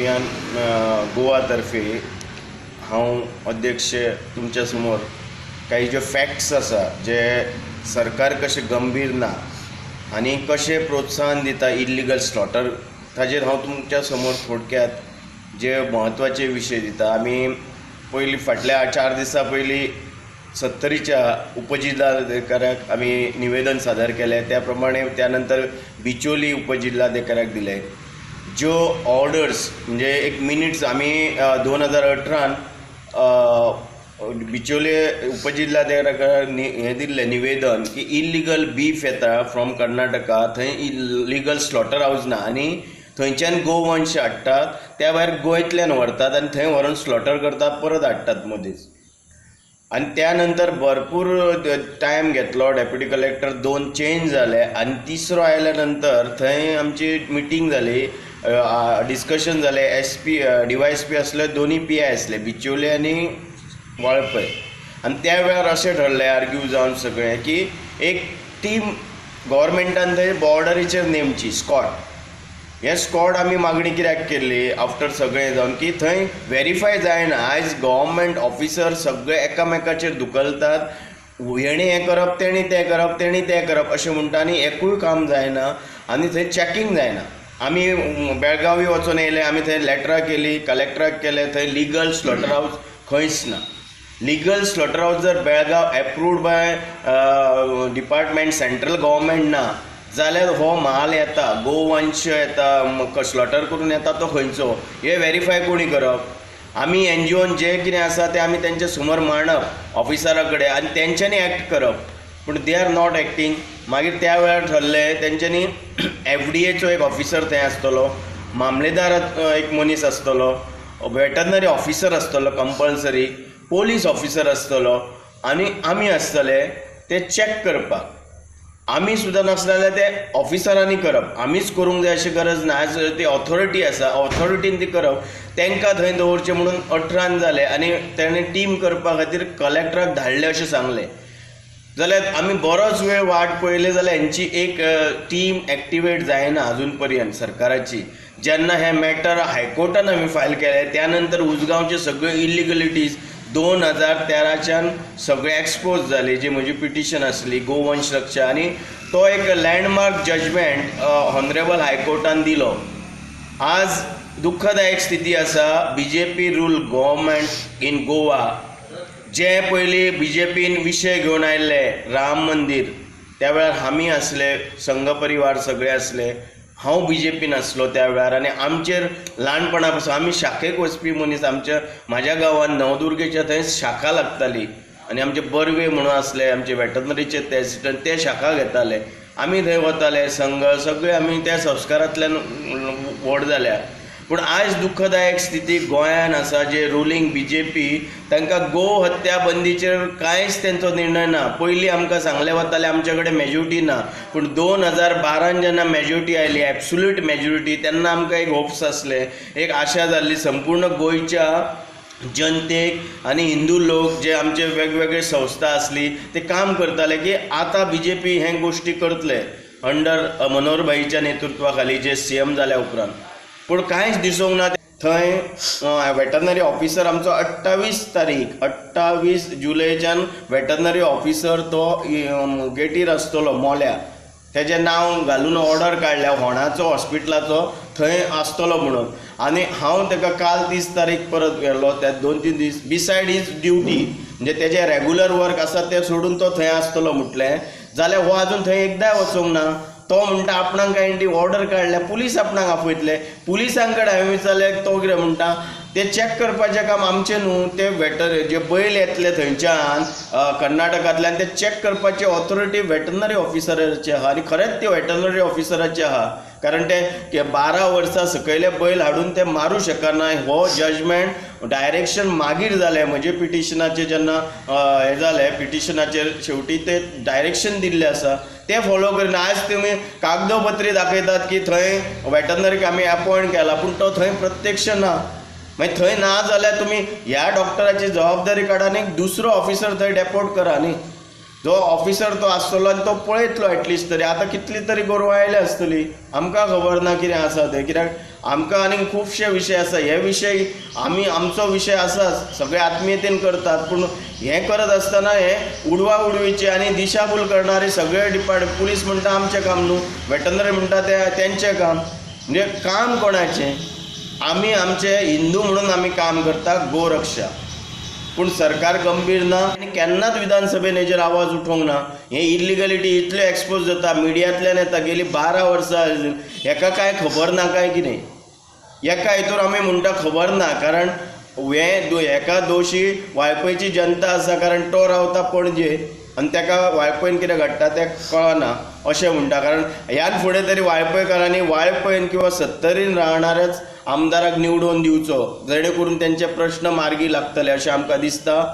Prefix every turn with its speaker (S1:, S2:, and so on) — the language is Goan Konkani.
S1: अभियान गोवा तर्फे हांव अध्यक्ष तुमच्या समोर काही ज्यो फॅक्ट्स आसा, जे सरकार कशें गंभीर ना आनी कशें प्रोत्साहन दिता इल्लिगल स्लॉटर, ताजेर हांव तुमच्या समोर थोडक्यात जे म्हत्वाचे विशय दिता. आमी पयलीं फाटल्या 4 दिसां पयलीं सत्तरीच्या उपजिल्हाधिकाऱ्याक आमी निवेदन सादर केलें. त्या प्रमाणे त्या नंतर बिचोली उपजिल्हाधिकाऱ्याक दिलें. ज्यो ऑर्डर्स, म्हणजे एक मिनिट्स आमी 2018न बिचोले उपजिल्हाधिकाऱ्याक हें दिल्लें निवेदन की इल्लिगल बीफ येता फ्रॉम कर्नाटका, थंय इल्लिगल स्लॉटर हावज ना आनी थंयच्यान गोवंश हाडटात, त्या भायर गोंयतल्यान व्हरतात आनी थंय व्हरून स्लॉटर करतात, परत हाडटात मदींच. आनी त्या नंतर भरपूर टायम घेतलो. डेप्युटी कलेक्टर दोन चेंज जाले आनी तिसरो आयल्या नंतर थंय आमची मिटींग जाली, डिस्कशन जालें. एसपी, डीवायएसपी आसले, दोनी पीआय आसले, बिचोले आनी वाळपय. आनी त्या वेळार अशें ठरलें, आर्ग्यू जावन सगळें, की एक टीम गोवोरमेंटान थंय बॉर्डरीचेर नेमची, स्कॉड. हे स्कॉड आमी मागणी कित्याक केल्ली आफ्टर सगळें जावन, की थंय वेरीफाय जायना. आयज गव्हर्मेंट ऑफिसर सगळे एकामेकाचेर धुकलतात. हेणी हें करप, तेणी तें करप, तेणी तें करप अशें म्हणटा आनी एकूय काम जायना आनी थंय चॅकींग जायना. आमी बेळगांवी वचून येयले, आमी थंय लेटरां केली, कलेक्टराक केले. थंय लिगल स्लॉटर हावज खंयच ना. लिगल स्लॉटर हावज जर Belgaum approved by department, central government ना जाल्यार हो म्हाल येता, गोवंश येता, स्लॉटर करून येता, तो खंयचो हे वेरीफाय कोणी करप? आमी एनजीओन जे कितें आसा तें आमी तेंच्या समोर मांडप ऑफिसरा कडेन आनी तेंच्यांनी एक्ट करप, पूण they are not acting. मागीर त्या वेळार ठरलें तेंच्यांनी एफडीएचो एक ऑफिसर थंय आसतलो, मामलेदार एक मनीस आसतलो, वेटरनरी ऑफिसर आसतलो, कंपल्सरी पोलीस ऑफिसर आसतलो आनी आमी आसतले ते चॅक करपाक. आमी सुद्दां नासले जाल्यार ते ऑफिसरांनी करप. आमीच करूंक जाय अशी गरज ना. आयज ती ऑथॉरिटी आसा, ऑथॉरिटीन ती करप. तांकां थंय दवरचें म्हणून 18न जालें आनी तेणें टीम करपा खातीर कलेक्टराक धाडलें अशें सांगलें. जाल्यार आमी बरोच वेळ वाट पळयली जाल्यार हेंची एक टीम एक्टिवेट जायना अजून पर्यंत सरकाराची. जेन्ना हें मॅटर हायकोर्टान आमी फायल केलें, त्या नंतर उजगांवचे सगळे इलिगलिटीज 2013च्यान सगळे एक्सपोज जाले, जी म्हजी पिटिशन आसली गोवंश रक्षा. आनी तो एक लँडमार्क जजमेंट ऑनरेबल हायकोर्टान दिलो. आज दुःखदायक स्थिती आसा. BJP rule government in Goa, जे पयलीं बीजेपीन विशय घेवन आयिल्ले राम मंदीर, त्या वेळार आमी आसले, संघ परिवार सगळे आसले. हांव बीजेपीन आसलो त्या वेळार आनी आमचेर ल्हानपणा पासून आमी शाखेक वचपी मनीस. आमच्या म्हाज्या गांवांत नवदुर्गेच्या थंय शाखा लागताली आनी आमचे बर्वे म्हणून आसले, आमचे वेटरनरीचे ते एसिस्टंट, ते शाखा घेताले. आमी थंय वताले. संघ सगळे आमी त्या संस्कारांतल्यान व्हड जाल्या. पूण आयज दुःखदायक स्थिती गोंयान आसा, जे रुलींग बीजेपी, तांकां गो हत्या बंदीचेर कांयच तेंचो निर्णय ना. पयलीं आमकां सांगलें वतालें आमचे कडेन मेजोरिटी ना, पूण 2012न जेन्ना मेजोरिटी आयली, एब्सोल्यूट मेजोरिटी, तेन्ना आमकां एक होप्स आसले, एक आशा जाल्ली संपूर्ण गोंयच्या जनतेक आनी हिंदू लोक, जे आमचे वेगवेगळे संस्था आसली, ते काम करताले की आतां बीजेपी हे गोश्टी करतले अंडर मनोहर भाईच्या नेतृत्वा खाली, जे सीएम जाल्या उपरांत. पूण कांयच दिसूंक ना. थंय वेटरनरी ऑफिसर आमचो 28 तारीख, 28 जुलयच्यान वेटरनरी ऑफिसर तो गेटीर आसतलो मोल्या. तेजें नांव घालून ऑर्डर काडल्या होणाचो, हॉस्पिटलाचो थंय आसतलो म्हणून. आनी हांव ताका काल 30 तारीख परत गेल्लो. त्या 2-3 दीस बिसायड his duty, म्हणजे तेजें रेगुलर वर्क आसा तें सोडून तो थंय आसतलो म्हटलें जाल्यार हो आजून थंय एकदांय वचूंक ना. तो म्हणटा आपणाक कांय ती ऑर्डर काडल्या, पुलीस आपणाक आपयतले. पुलिसां कडेन हांवें विचारलें, तो कितें म्हणटा, ते चॅक करपाचें काम आमचें न्हू, ते वेटर जे बैल येतले थंयच्यान कर्नाटकांतल्यान, ते चॅक करपाची ऑथॉरिटी वेटरनरी ऑफिसराची आहा. आनी खरेंच ती वेटरनरी ऑफिसराची आहा, कारण ते 12 वर्सां सकयले बैल हाडून ते मारूं शकना. हो जजमेंट डायरेक्शन मागीर जालें. म्हजे पिटिशनाचेर जेन्ना हें जालें, पिटिशनाचेर शेवटी ते डायरेक्शन दिल्लें आसा, तें फॉलो करिना. आयज तुमी कागदोपत्री दाखयतात की थंय वेटरनरीक आमी एपॉयंट केला, पूण तो थंय प्रत्यक्ष ना. मागीर थंय ना जाल्यार तुमी ह्या डॉक्टराची जबाबदारी काडा आनी दुसरो ऑफिसर थंय डेपोट करा न्ही. जो ऑफिसर तो आसतलो आनी तो पळयतलो एटलिस्ट तरी. आतां कितली तरी गोरवां आयल्या आसतली, आमकां खबर ना कितें आसा तें, कित्याक आमकां आनीक खुबशे विशय आसा. हे विशय आमी आमचो विशय आसाच, सगळे आत्मियतेन करतात, पूण हें करत आसतना हे उडवा उडवीचे आनी दिशाभूल करणारे सगळे डिपार्टमेंट, पुलीस म्हणटा आमचें काम न्हू, वेटनरी म्हणटा ते तेंचें काम, म्हणजे काम कोणाचें? आमी आमचे हिंदू म्हणून आमी काम करता गोरक्षा, पूण सरकार गंभीर ना आनी केन्नाच विधानसभेन हेजेर आवाज उठोवंक ना. हे इल्लिगलिटी इतल्यो एक्सपोज जाता, मिडियांतल्यान येता, गेली 12 वर्सां हेका कांय खबर ना काय कितें? एका हितूर आमी म्हणटा खबर ना, कारण हे हेका दोशी वाळपयची जनता आसा, कारण तो रावता पणजे आनी तेका वाळपयन कितें घडटा तें कळना अशें म्हणटा. कारण ह्यान फुडें तरी वाळपयकारांनी वाळपयन किंवा सत्तरीन रावणाऱ्याच आमदाराक निवडून दिवचो, जेणे करून तेंचे प्रश्न मार्गी लागतले अशें आमकां दिसता.